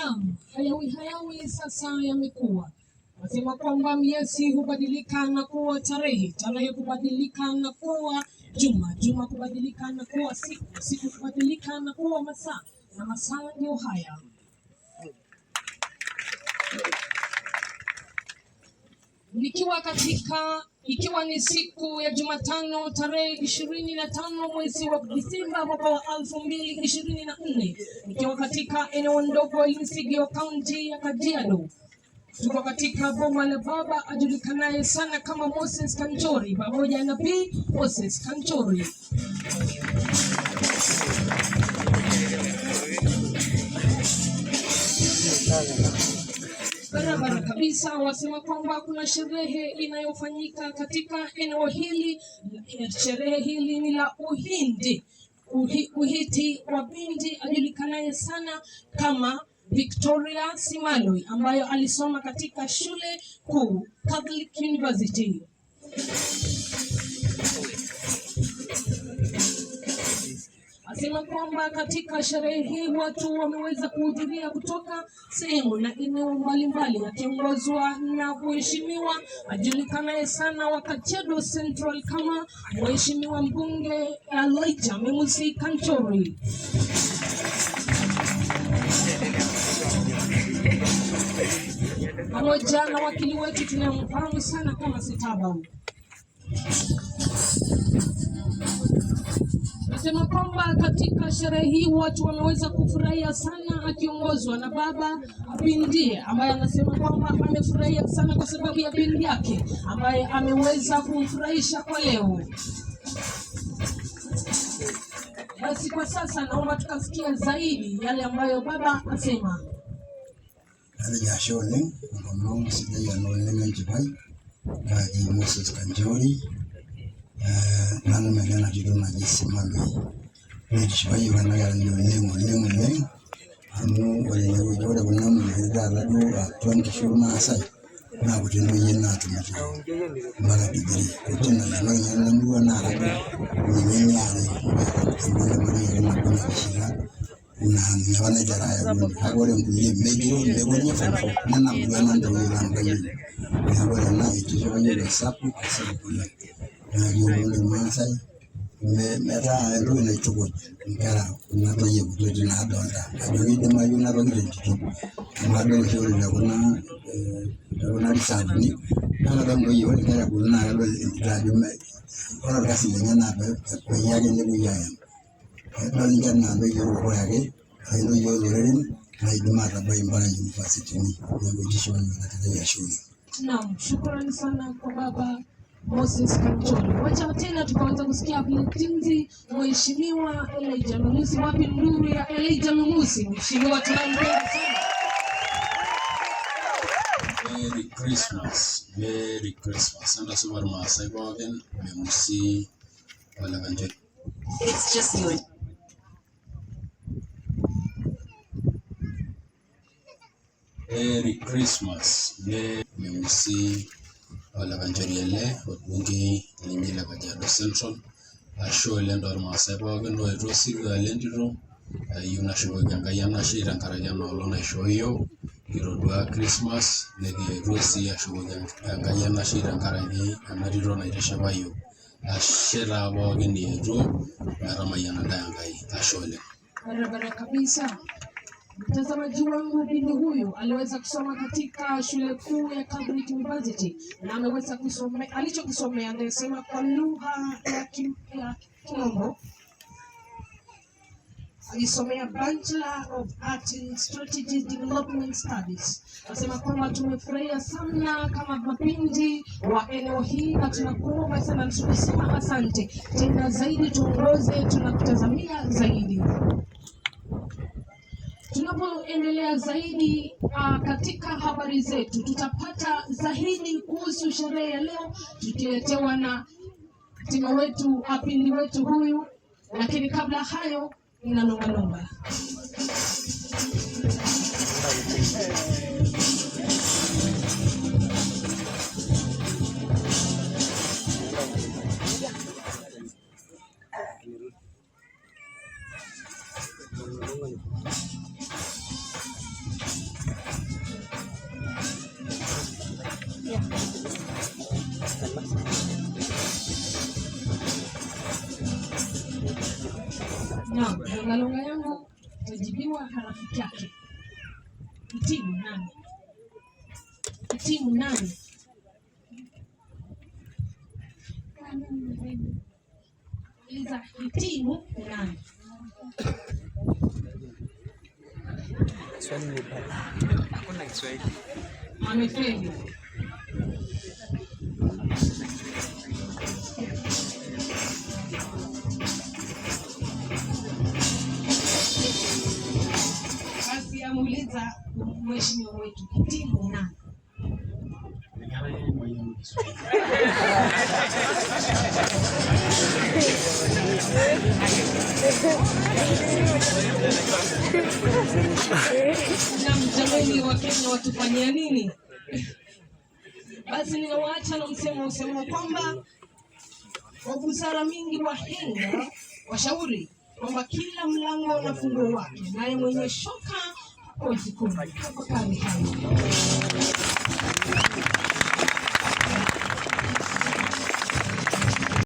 Naam, hayawi hayawi sasa yamekuwa. Nasema kwamba miezi hubadilika na kuwa tarehe, tarehe kubadilika na kuwa juma, juma kubadilika na kuwa siku, siku kubadilika na kuwa masaa, na masaa ndio haya. Nikiwa katika ikiwa ni siku ya Jumatano tarehe 25 mwezi wa Disemba mwaka wa 2024, nikiwa katika eneo ndogo Insigio, kaunti ya Kajiado. Tuko katika boma la baba ajulikanaye sana kama Moses Kanchori pamoja na Bi Moses Kanchori. Barabara kabisa, wasema kwamba kuna sherehe inayofanyika katika eneo hili. Sherehe hili ni la Uhindi, uhiti wa binti ajulikanaye sana kama Victoria Simaloi ambayo alisoma katika shule kuu Catholic University. Asema kwamba katika sherehe hii watu wameweza kuhudhuria kutoka sehemu na eneo mbalimbali, akiongozwa na mheshimiwa ajulikanaye sana wa Kajiado Central kama Mheshimiwa mbunge Elijah Memusi Kanchori. Pamoja na wakili wetu tunayemfahamu sana kama Sitabau. Nasema kwamba katika sherehe hii watu wameweza kufurahia sana, akiongozwa na baba bindie ambaye anasema kwamba amefurahia sana kwa sababu ya bindi yake ambaye ameweza kumfurahisha kwa leo. Basi kwa sasa naomba tukasikia zaidi yale ambayo baba asema. Atejo ashe oleng enkolong sidai ena oleng enchipai naaji Moses Kanchori, nanu ena tito naji Simaloi. Nikitishipa iyiok ena kerai oleng oleng oleng amu ore enewueji ore kuna moyiaritin taata duo atua nkishu irmaasai naa kuti ntoyie naatumito mpaka degree, kuti naleng. Ore ninye tena murua naa kajo ninye eniare kiata ormarei ake nabo naji Shila naa ninye apa naitera ayau kake ore nkulie megiroo mekure ninye form four nena murua ena ntoyie lang ntoyie. Neeku ore ena itishipa iyiok esapuk esapuk oleng. Naa kiomon irmaasai metaa entoki naitukuj inkera kuna toyie kutitik naadolta ajo kidimayu ina toki tentito amu kadol oshi ore tekuna risaafuni naa kadol intoyie ore inkera ebulu naa kadol entito ajo ore orkasi lenye naa peyie ake nepuoi ayam. Kedol ninche enaa ntoyie orkokoyo ake ashu ntoyie ooloreren naidim atabai mpaka universitini. Neeku itishipa iyiok ina kerai ashe oleng. Naam, shukrani sana kwa baba Moses Kanchori. Wacha tena tukaweza kusikia jinsi Mheshimiwa Elijah Memusi, wapi nduru ya Elijah Memusi? Mheshimiwa tunampenda sana. Merry Christmas, Merry Christmas. Entasupa irmaasai pookin, Memusi ole Kanchori. It's just you and Merry Christmas, Merry Memusi ole Kanchori ele orbungei linyi le Kajiado Central. Ashe oleng tormaasai pookin oetuo osirua lentito, ayieu nashukoki Enkai enashe tenkaraki ena olong naishoo yiok kitodua Christmas nikietuo sii ashukoki Enkai enashe tenkaraki ena tito naitishipa yiok. Ashe taa pookin ietuo metamayiana intae Enkai, ashe oleng. Barabara kabisa. Mtazamaji wangu, binti huyu aliweza kusoma katika shule kuu ya Catholic University na ameweza kusome, alichokisomea anasema kwa lugha ya Kimombo. Alisomea Bachelor of Art in Strategy Development Studies. Nasema kwamba tumefurahia sana kama mapindi wa eneo hii na tunakuomba sana, tunasema asante tena zaidi, tuongoze, tunakutazamia zaidi. Tunapoendelea zaidi katika habari zetu tutapata zaidi kuhusu sherehe ya leo tukiletewa na tima wetu apindi wetu huyu, lakini kabla hayo inanomanoma. Itajibiwa na rafiki yake. Hitimu nani? Hitimu nani? Uliza hitimu nani? Hakuna Kiswahili. Amefeli. Basi amuuliza mheshimiwa wetu, hitimu nani? Na mjamani wa Kenya watufanyia nini? Basi ninawaacha na msemo usema kwamba kwa busara mingi wahenga washauri kwamba kila mlango una funguo wake, naye mwenye shoka kwa jikoni. Tafakari hayo.